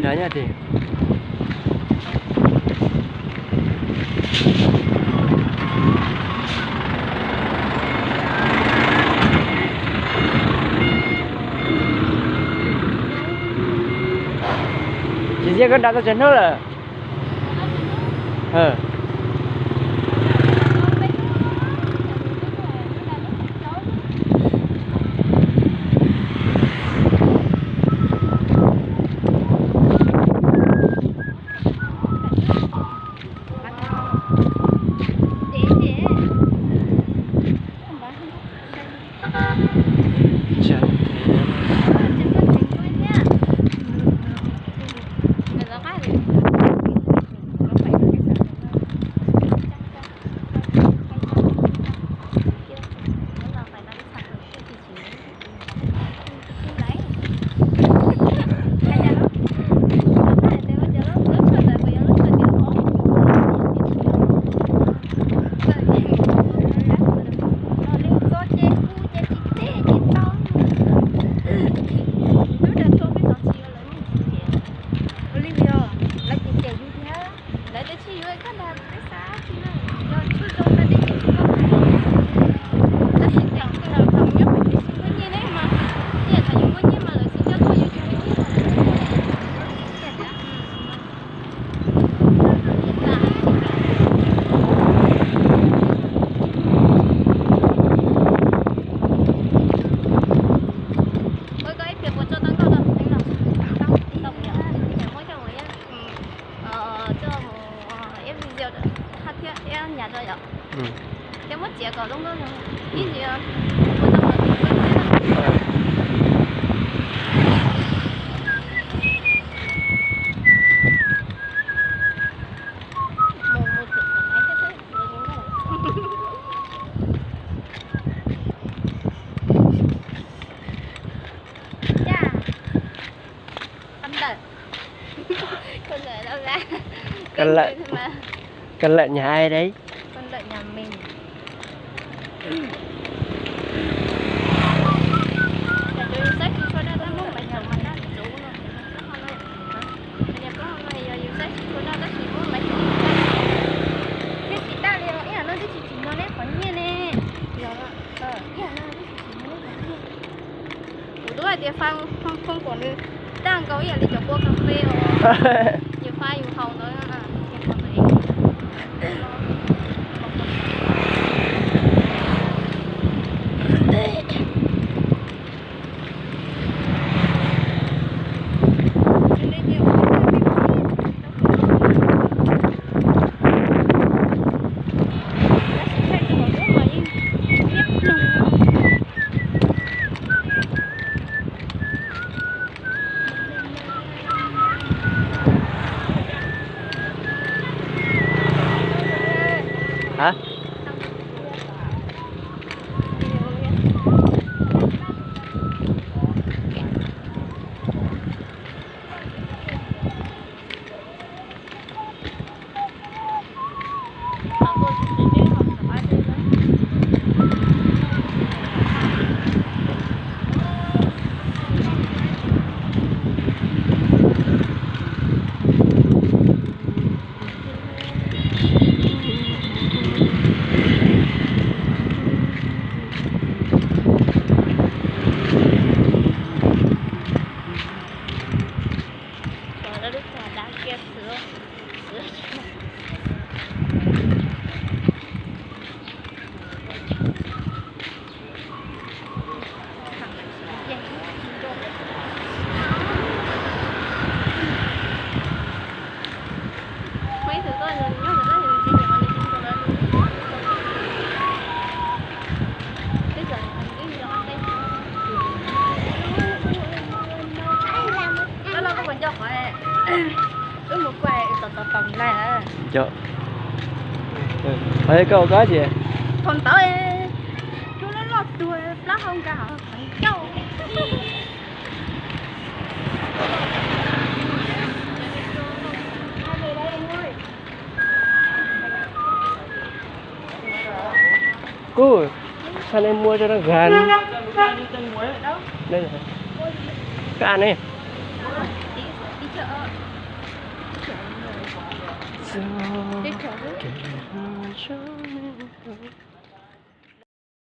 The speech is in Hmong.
Yog nyob tim. Tsis ntsia koj nram tau tsawg hnub lawm. Ua li os, lawv cem cem yus thiab. Lawv twb tsis yuav koj nram peb xav tsi na, yog tsis zoo no ces tsis muaj. Tab sis thaum thaum nyob pem tsis muaj nyiaj ne mas, ib yam thaum yus muaj nyiaj mas lawv tsis coj tuaj yus tsis muaj nyiaj. Ua koj ib pliag puas tso tau nkauj rau teeb no? Tau, tau, muab coj mus ib, coj mus ib video thiab ib nyas rau yom. Thiab muab txiav kom zoo nkauj no. Ib ntsis ua tau qhov twg thiab. Mus mus thwm kom maiv thiab seb puas zoo nkauj. Cas, koj ntawm, koj ntawm, koj ntawm nyag ai deb. Koj ntawm nyag me. Yus saib tsis tshua daj tab muab mas yus mas daj tsuv no. Niag plaub hau no yog yus saib tsis tshua daj tab sis muab mas yus thiab tsis daj li os, ib yam no twb tsis tsim nyog neb qhov nyiaj ne. Ib yam no twb tsis tsim nyog neb qhov nyiaj. Kuv twb hais tias fa foob kom nws daj nkaus ib yam li cov kua kas fes os. Yus fa yus haus ntawd. Hả? Koj los koj puas nco qhov wb mus kuaj tom tom tom lais? Nco. Qhov koj ua koj ces thaum ntawd cua loj loj tuag plaub hau nkag hauv qhov ncauj. Kuj, sao nej mua cho nó gần. Các anh ấy. Txoj kev hlub zoo li ntawd.